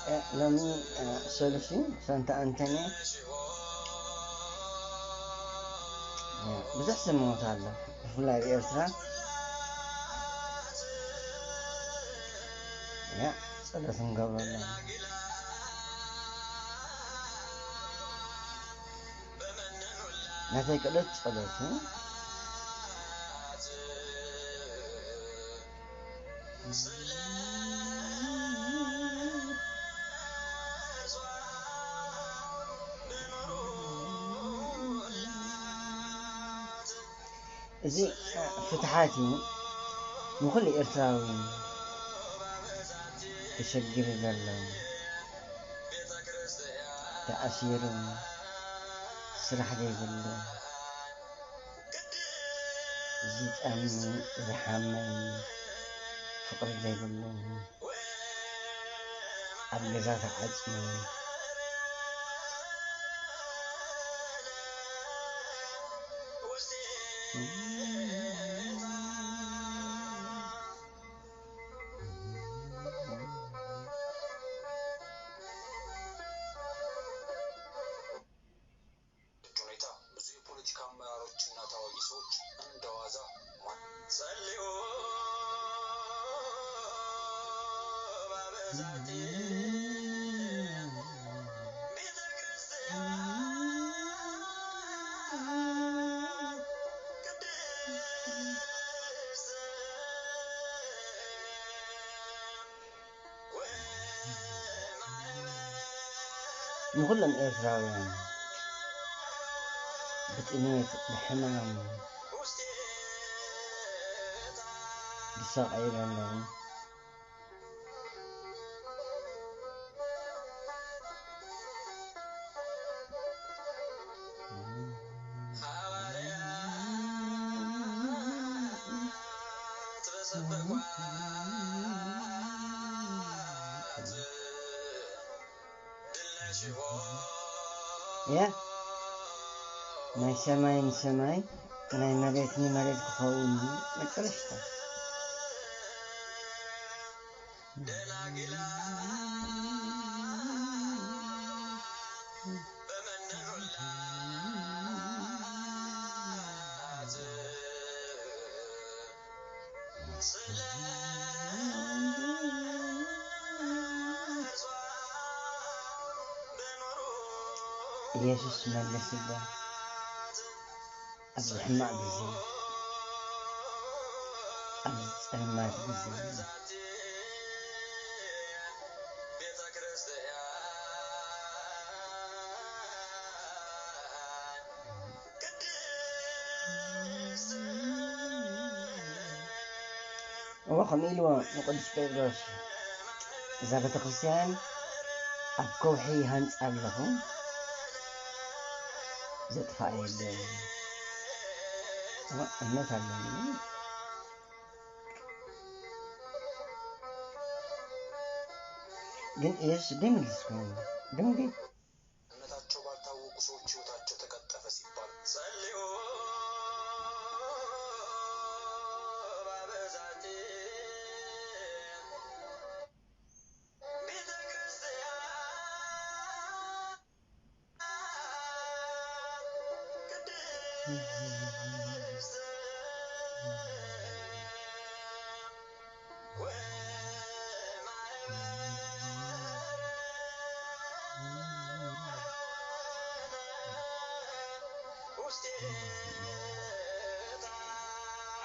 እ፣ ሎሚ፣ እ፣ ሰሉስ እዩ፣ ሰንታ ኣንቶንዮ። እ፣ ብዙሕ ሰብ ሞት ኣሎ፣ ብፍላይ ኣብ ኤርትራ። ያ፣ ጸሎት ንገብረሎም። ናተይ ክእለት ጸሎት እዩ። እዚ ፍትሓት እዩ ንኹሉ ኤርትራዊ ተሸጊሩ ዘሎ፣ ተኣሲሩ፣ ስራሕ ዘይብሉ፣ ዝጠሚ፣ ዝሓመም፣ ፍቕሪ ዘይብሉ፣ ኣብ ገዛ ተዓጽዩ፣ ምቹ ሁኔታ ብዙ የፖለቲካ አመራሮችና ታዋቂ ሰዎች እንደ ዋዛ ማ- ጸልዩ ባበዛቲ ቤተ ክርስቲያን ቅድስት ንኹሎም ኤርትራውያን ብጥሜት፣ ብሕማም ዝሳቐዩ ዘለዉ፣ ያ ናይ ሰማይ ንሰማይ፣ ናይ መሬት ንመሬት ክኸውን እዩ መጨረሽታ። ኢየሱስ መለስዋ። ኣብዚ ሕማቕ ግዜ፣ ኣብዚ ጸልማት ግዜ፣ እወ፣ ከምኡ ኢልዎ ንቅዱስ ጴጥሮስ፣ እዛ ቤተ ክርስቲያን ኣብ ከውሒ ይሃንጻ ኣለኹ፣ ዘጥፍኣ የለን። እወ፣ እምነት ኣለኒ። ግን ኢየሱስ ደይምልስ ኮይኑ፣ ደንገ እምነታቸው ባልታወቁ ሰዎች ህይወታቸው ተቀጠፈ ሲባል ጸልዩ ባበዛቲ ቤተ ክርስቲያን ቅድስት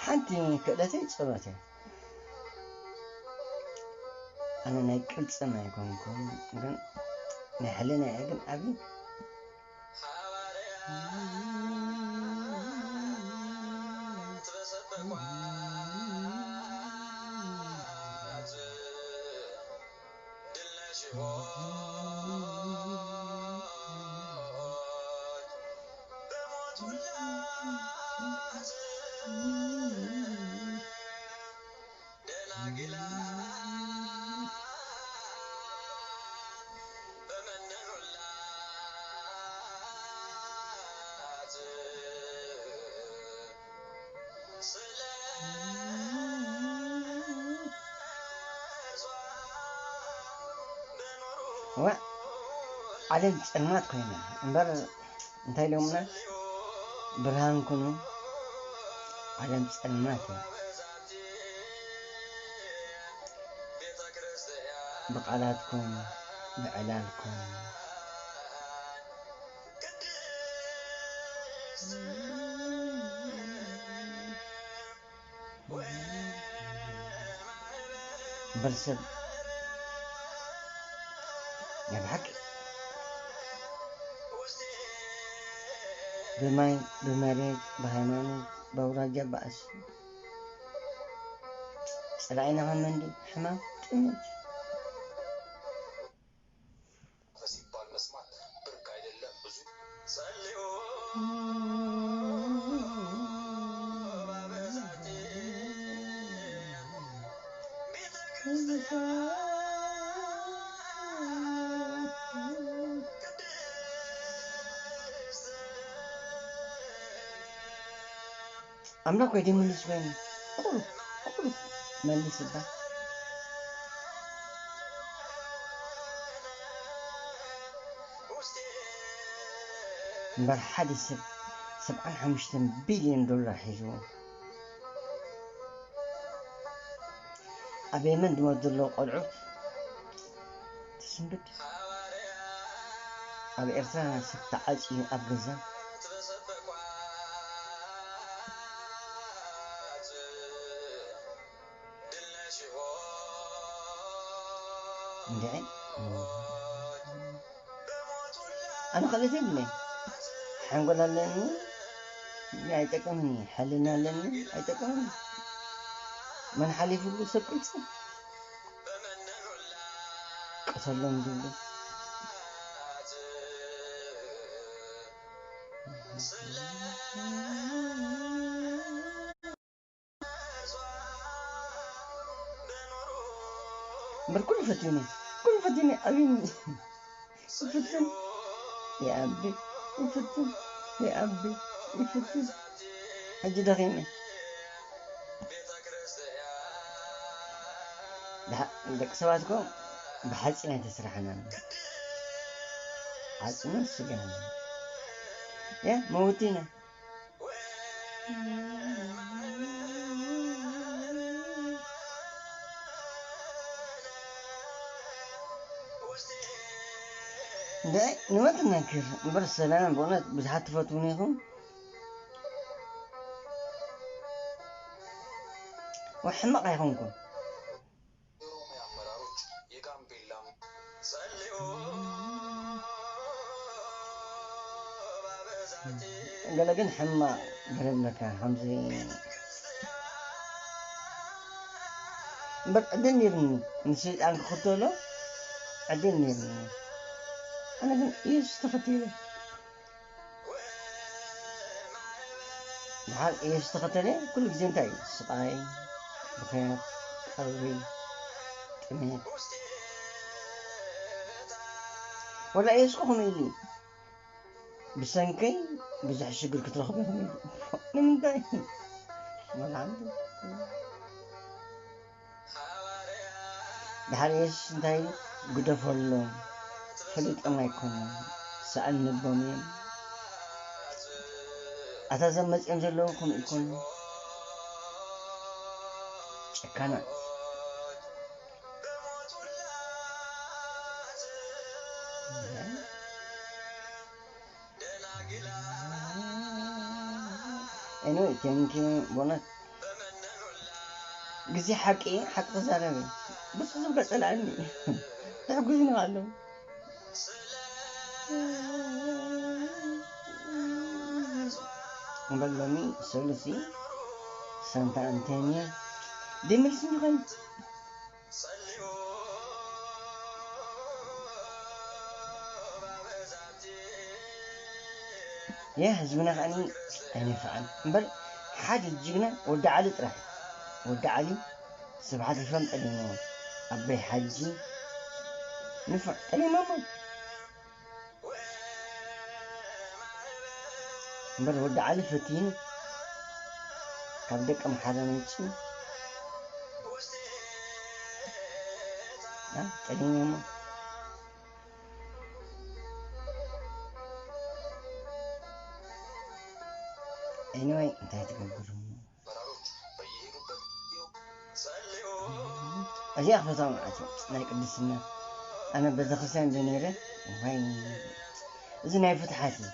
ሓንቲ ክእለተይ ጸሎት እያ። ኣነ ናይ ቅልጽም ኣይኮንኩን፣ ግን ናይ ሕልና እየ ግን ዓቢ። ዋ ዓለም ጸልማት ኮይና እምበር እንታይ ኢሎምና? ብርሃን ኩኑ፣ ዓለም ጸልማት እያ። ብቓላትኩም፣ ብዕላልኩም፣ እምበር ሰብ ናይ ብሓቂ ብማይ፣ ብመሬት፣ ብሃይማኖት፣ ብኣውራጃ፣ ብኣስ ጸላኢና ካብ መንዲ ሕማም ጥሜት። ሲባል መስማት ብርቅ አይደለም። ብዙ ጸልዩ ባበዛቲ ቤተ ክርስቲያን ቅድስት ኣምላክ ወይ ደይምልስ ኮይኑ ቁሩብ ቁሩብ መልስ እባ። እምበር ሓደ ሰብ ሰብዓን ሓሙሽተን ቢልዮን ዶላር ሒዝዎ ኣብ የመን ድሞት ዘለዉ ቆልዑት ትስንብድ። ኣብ ኤርትራ ሰብ ተዓጽዩ ኣብ ገዛ እንድዒ ኣነ ክእለት የብለይ። ሓንጎል ኣለኒ ኣይጠቅምን እዩ። ሕልና ኣለኒ ኣይጠቅምን እዩ። መን ሓሊፉሉ ሰብ ቅልጽም ቅተሎም ዝብሉ እምበር ኩሉ ፈትዩኒ ኩሉ ፈትዩኒ ኣብዩኒ ይፍትን ይኣቢ ይፍትን ይኣቢ ይፍትን ሕጂ ደኺመ ደቂ ሰባት እኮ ብሓፂን ኣይተስርሐናን ዓፅምን ስጋን ያ መውቲና ንመትናክር እምበር ሰላም ብእውነት ብዙሓት ትፈትውኒ ኢኹም ሕማቕ ኣይኮንኩም ገለ ግን ሕማቕ ገለ ኣለካ ከምዚ እምበር ዕድል ነይርኒ ንሰይጣን ክኽተሎ ዕድል ነይርኒ ኣነ ግን ኢየሱስ ተኸቲለ ድሓር ኢየሱስ ተኸተለ ኩሉ ግዜ እንታይ እዩ ስቓይ ብኸያት ቀብሪ ጥሜት ወላ ኢየሱስ እኮ ከምኡ ኢሉ እዩ ብሰንከይ ብዙሕ ሽግር ክትረኽቡ ኢኹም ኢሉ ንምንታይ ድሓር የሱስ እንታይ ኢሉ ግደፈሎም ፈሊጦም ኣይኮኑን ሰኣን ልቦም እዮም ኣታ ዘም መፅኦም ዘለዉ ከምኡ ይኮኑ ጨካናት Anyway, thank you በእውነት ግዜ ሓቂ ሓቂ ክዛረብ እዩ። ብሱ ዝብሎ ጸላእኒ ተሕጉዝኒ ኣሎ። እምበር ሎሚ ሰሉሲ ሳንታ ኣንቶኒዮ ደይ መልሲ እንዲኾይኑ ያ ህዝብና ከዓኒ ኣይነፍዓን እምበር ሓደ ጅግና ወዲ ዓሊ ጥራሕ እዩ። ወዲ ዓሊ ስብሓት ይፈም ጠሊሞ ኣበይ ሓጂ ንፉዕ ጠሊሞሞ እምበር ወዲ ዓሊ ፈቲኑ ካብ ደቂ ኣምሓራ ምንጪ ጠሊሞሞ Anyway፣ እንታይ ትገብሩ? እዚኣ ፈታው ማለት እዩ፣ ናይ ቅድስና። ኣነ ቤተክርስትያን ዶ ነይረ? ዋይ፣ እዚ ናይ ፍትሓት እዩ።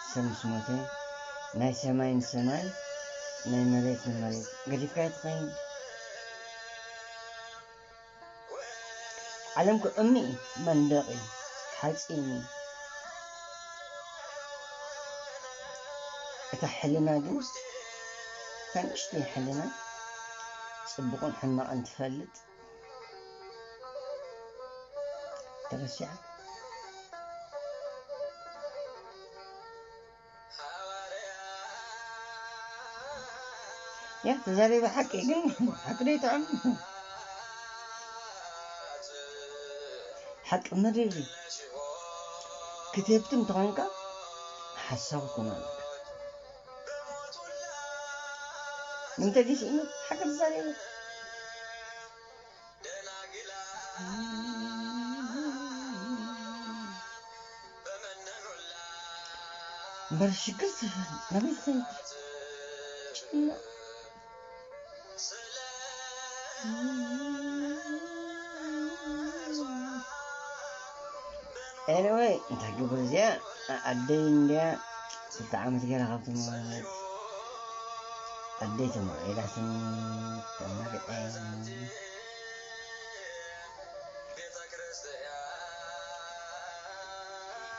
ሰብ ምስ ሞተ፣ ናይ ሰማይ ንሰማይ፣ ናይ መሬት ንመሬት ገዲፍካ ኣይትኸይን። ዓለም እኮ እምኒ እዩ፣ መንደቕ እዩ፣ ሓፂን እዩ። እታ ሕልና ግን፣ እታ ንእሽተይ ሕልና፣ ፅቡቕን ሕማቕን ትፈልጥ፣ ተረሲዓ። ያ ተዛሪበ ሓቂ ግን ሓቂ ዶ ይጥዕም? ሓቂ መሪር እዩ። ክትህብትም ተኾንካ ሓሳዊ ኮን ኣለካ። ንምንታይ ደስ ኢሉ ሓቂ ተዛሪበ? እምበር ሽግር ትብል ናበይ ትኸይድ? ጭና። Anyway፣ እንታይ ግብር እዚኣ? ኣደይ እንድያ ክልተ ዓመት ገይራ ካብ ትመውት። ኣደይ ተማዒዳትኒ፣ ተመርዐ።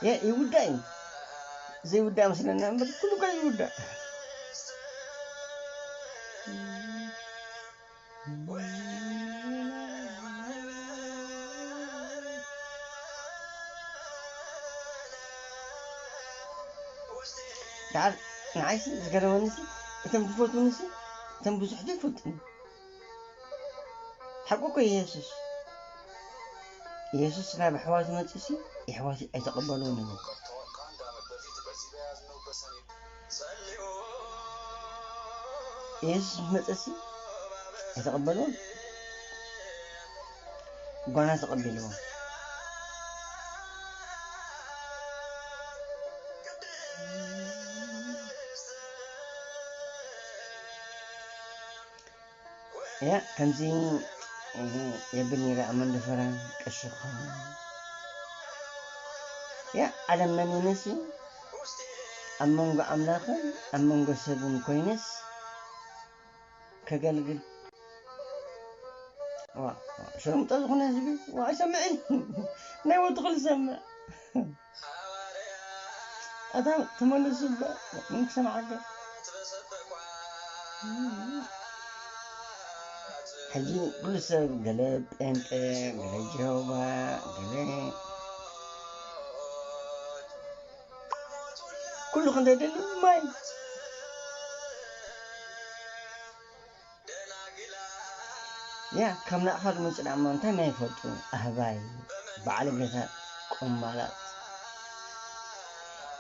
የ-፣ ይውዳእ እዩ። ዘይውዳእ መስለና እምበር ኩሉ እኳ ይውዳእ። ደሓር ንዓይሲ ዝገረመኒሲ፣ እቶም ዝፈትውኒሲ፣ እቶም ብዙሕ ዘይፈልጡኒ። ሓቁ እኮ ኢየሱስ፣ ኢየሱስ ናብ ኣሕዋቱ መጺኡሲ፣ የሕዋቱ ኣይተቐበልዎን ኢሉ። ኢየሱስ ምስ መጸሲ ኣይተቐበልዎን፣ ጓና ተቐቢልዎ። ያ ከምዚ የብል ነይረ ኣብ መንደፈራ ቀሺ ክኸውን። ያ ዓለም መኒነሲ ኣብ መንጎ ኣምላኽን ኣብ መንጎ ሰብን ኮይነስ ከገልግል። ዋ፣ ሸርሙጣ ዝኾነ ህዝቢ፣ ዋ፣ ኣይሰምዕን። ናይ ወትኽል ሰምዕ። ኣታ ተመለሱ እባ፣ ምን ክሰምዓካ? ሕጂ ኩሉ ሰብ ገለ ጴንጤ፣ ገለ ጀሆቫ፣ ገለ ኩሉ ክንደይ ደሊ ማይ። ያ፣ ካብ ናቕፋ ዝመጹ ደኣ እሞ እንታይ ማይ ይፈልጡ? ኣህባይ፣ በዓል ገዛ፣ ቆማላት።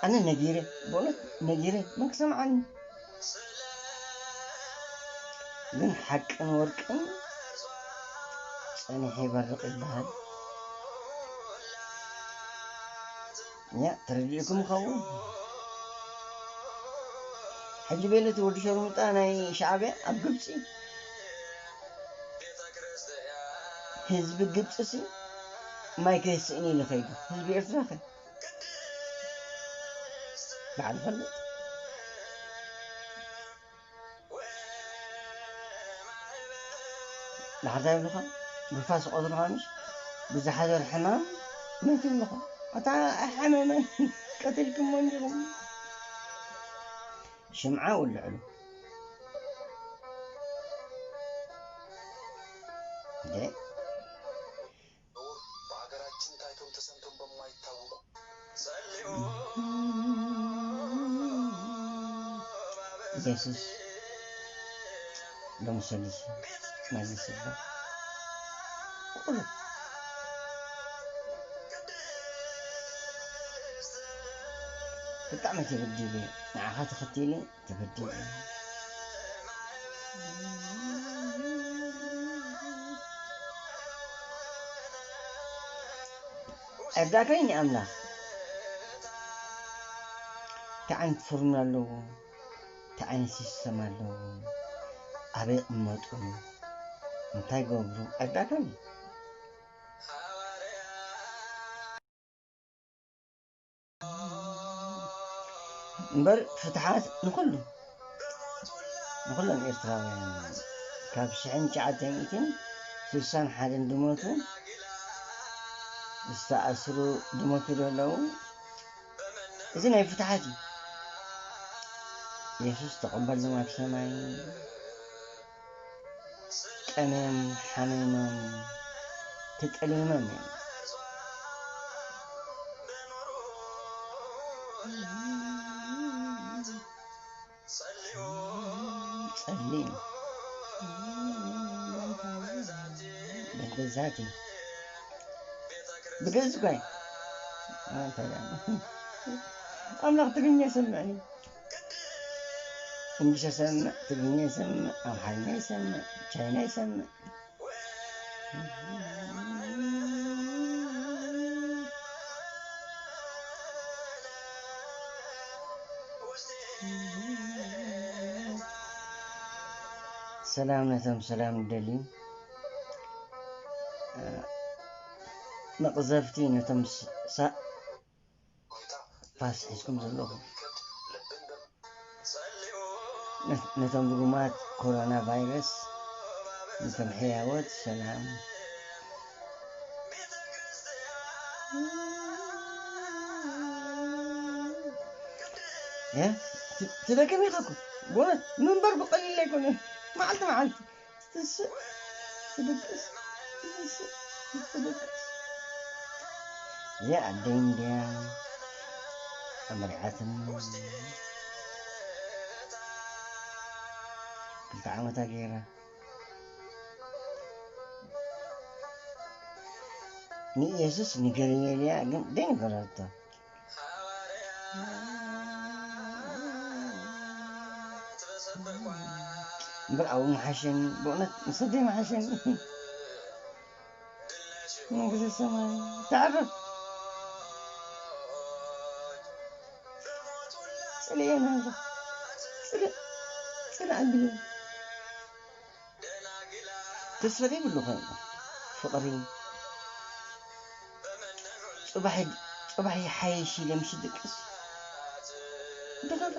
ኣነ ነጊረ፣ በእውነት ነጊረ፣ መን ክሰምዓኒ? ግን ሓቅን ወርቅን ጸኒሑ ይበርቕ ይበሃል። ያ፣ ተረዲእኩም ይኸውን። ሕጂ በለ እቲ ወዲ ሸርሙጣ ናይ ሻዕብያ ኣብ ግብጺ ህዝቢ ግብጺ ሲ ማይ ከይስእን ኢሉ ከይዱ። ህዝቢ ኤርትራ ከ ባዕሉ ፈልጥ። ዳሕርታ ይብሉኻ፣ ብፋስ ቆትልኻ ምሽ ብዝሓደር ሕማም መት ይብሉኻ። ኣታ ኣይሓመመን፣ ቀቲልክሞ እንዲኹም። ሽምዓ ውልዕሉ። እንዴ? ነውር በሀገራችን ታይቶም ተሰምቶም በማይታወቁ ኢየሱስ ሎምሰሉስ መልስባ ቁሩብ ብጣዕሚ ተበዲለ፣ ንዓኻ ተኸቲለ ተበዲለ። እርዳእካይ ንኣምላኽ። እታ ዓይነት ፍርሚ ኣለዎ፣ እንታይ ዓይነት ሲስተም ኣለዎ፣ ኣበይ ይቕመጡ፣ እንታይ ይገብሩ ኣይርዳእካን እዩ። እምበር ፍትሓት ንኹሉ፣ ንኹሎም ኤርትራውያን፣ ካብ ሽሕን ትሽዓተ ሚእትን ስሳን ሓደን ድሞቱ፣ ዝተኣስሩ ድሞቱ ዘለዉ፣ እዚ ናይ ፍትሓት እዩ። የሱስ ተቐበሎም ኣብ ሰማይ። ጠምዮም፣ ሓሚሞም፣ ተጠሊሞም እዮም። ጸሊም። በገዛቲ። ብግእዝ እኮ እዩ። ኣንተ ኣምላኽ ትግርኛ ይሰምዕ እዩ። እንግሊዝ ይሰምዕ፣ ትግርኛ ይሰምዕ፣ ኣምሓርኛ ይሰምዕ፣ ቻይና ይሰምዕ። ሰላም ነቶም ሰላም ዝደልዩ፣ እ፣ መቕዘፍቲ ነቶም ስ-፣ ሳ-፣ ፋስ ሒዝኩም ዘለኹም፣ ነ-፣ ነቶም ርጉማት ኮሮና ቫይረስ፣ ነቶም ሕያዎት ሰላም። እ? ት-፣ ትደክም ኢኻ እኮ። ብእውነት ምንባር ብቐሊል ኣይኮነን። መዓልቲ መዓልቲ ትስእ፣ ትድቅስ፣ ትስእ፣ ትድቅስ። እዚኣ ኣደይ እንድያ ኣመሪዓትኒ። ክልተ ዓመታ ገይራ። ንኢየሱስ ንገርዮ ኢለያ፣ ግን ደይነገረቶ። እምበር ኣብኡ ምሓሸኒ፣ ብእውነት ምስ ኣደይ ምሓሸኒ። መንግስተ ሰማይ ተዕርፍ። ጽልኤ ናዛ። ጽልእ፣ ጽልእ ኣቢለኒ። ተስፋ ዘይብሉ ኮይኑ ፍቕሪ ጽባሕ፣ ጽባሕ ይሓይሽ ኢለ ምስ ድቅስ ድኸፈ።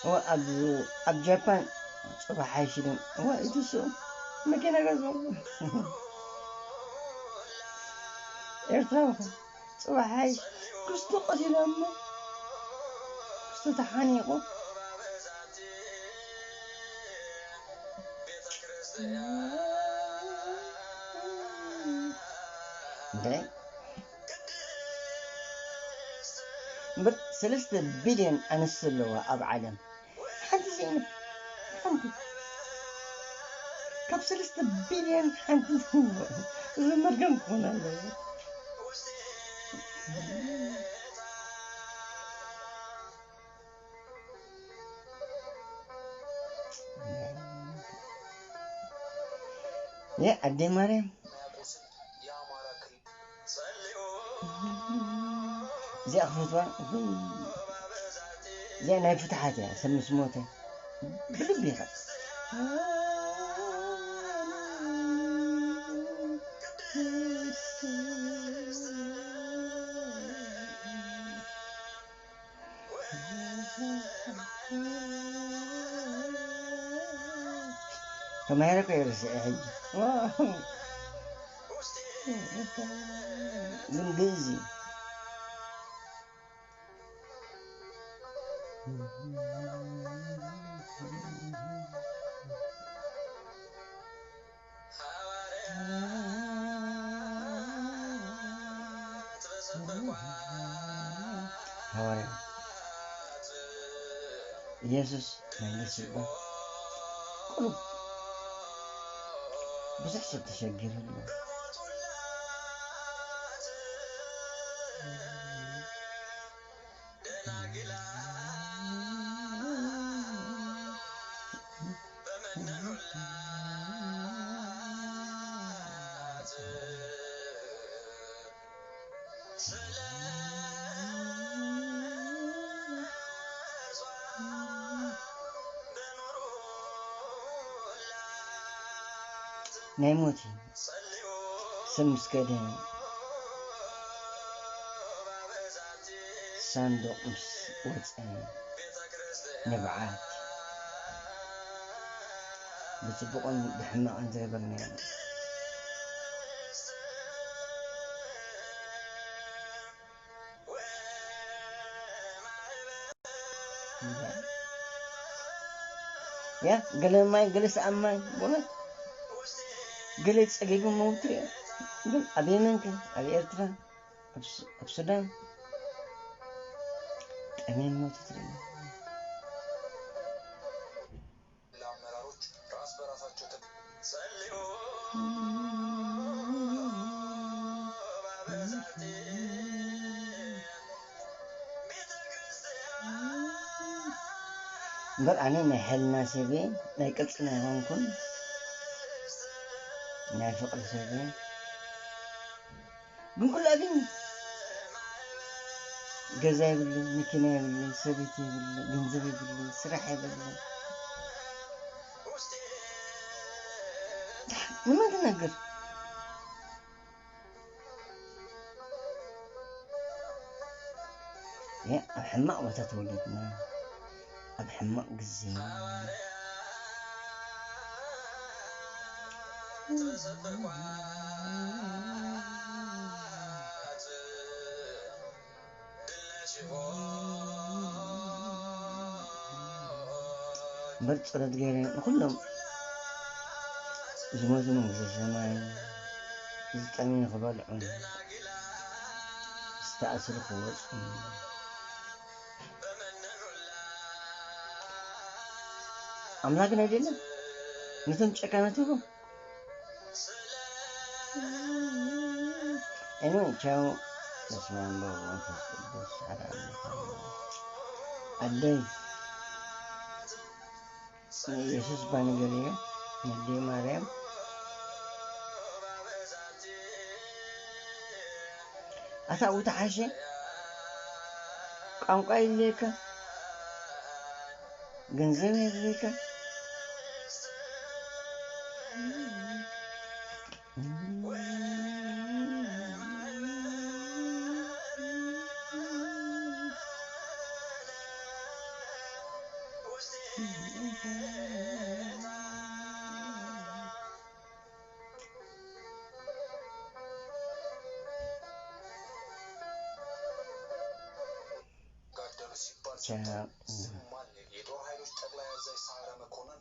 እወ፣ ኣብ፣ ኣብ ጃፓን ጽባሕ ሓይሽ ኢለ፣ እወ፣ ይትስኡ መኪና ገዝኡ። ኤርትራዊ ኸ ጽባሕ ሓይሽ ክስቶ ቀቲሎሞ፣ ክስቶ ተሓኒቑ። እንዴ? እምበር ሰለስተ ቢልዮን ኣንስቲ ኣለዋ ኣብ ዓለም። ሓንቲ ዘይነ-፣ ሓንቲ። ካብ ሰለስተ ቢልዮን ሓንቲ። እዚ መርገም ክኾን ኣለዎ። የ ኣደ ማርያም። እዚኣ ክፈትዋ። እዚኣ ናይ ፍትሓት እያ። ሰብ ምስ ሞተ ብልቢ ኢኻ። ተማሂረ እኮ እየ ርስዐ ሕጂ። ዋው። ግን ግእዝ እዩ። ሃዋርያ ኢየሱስ ናይ ንስኡ ቁሩብ ብዙሕ ሰብ ተሸጊሩ ኣሎ። ናይ ሞት እዩ። ሰብ ምስ ከደ፣ ሳንዱቕ ምስ ወጸ፣ ንብዓት ብጽቡቕን ብሕማቕን ዝገበርናዮ። ያ ገለ ማይ ገለ ሰኣን ማይ፣ በእውነት ገለ ጸጊቡ መውት ሪኦ። ግን ኣብ የመን ከ፣ ኣብ ኤርትራ፣ ኣብ ሱ-፣ ኣብ ሱዳን ጠምዮም መውት ትርኢ። እምበር ኣነ ናይ ሕልና ሰብ እየ፣ ናይ ቅርጽና ኣይኮንኩን፣ ናይ ፍቕሪ ሰብ እየ። ግን ኩሉ ኣብዩኒ። ገዛ የብለይ፣ መኪና የብለይ፣ ሰበይቲ የብለይ፣ ገንዘብ የብለይ፣ ስራሕ የብለይ። ንመን ትነግር? እ፣ ኣብ ሕማቕ ቦታ ተወሊድና፣ ኣብ ሕማቕ ግዜ። እምበር ጸሎት ገይረ ንኹሎም ዝሞቱ መንግስተ ሰማይ፣ ዝጠምዩ ክበልዑ፣ ዝተኣስሩ ክወጹ። ኣምላክ ናይ ደለ ነቶም ጨካናት ይኹን። Anyway, ቻው። በስመ አብ ወወልድ ወመንፈስ ቅዱስ ሓደ አምላክ አሜን። ኣደይ ንኢየሱስ ባንገርዮ፣ ንኣደይ ማርያም፣ ኣታ ውተሓሸ ቋንቋ የድልየካ፣ ገንዘብ የድልየካ። ጋደሉ ሲባል ቻው። ዝም ማን? የጦር ኃይሎች ጠቅላይ አዛዥ ሰዓረ መኮንን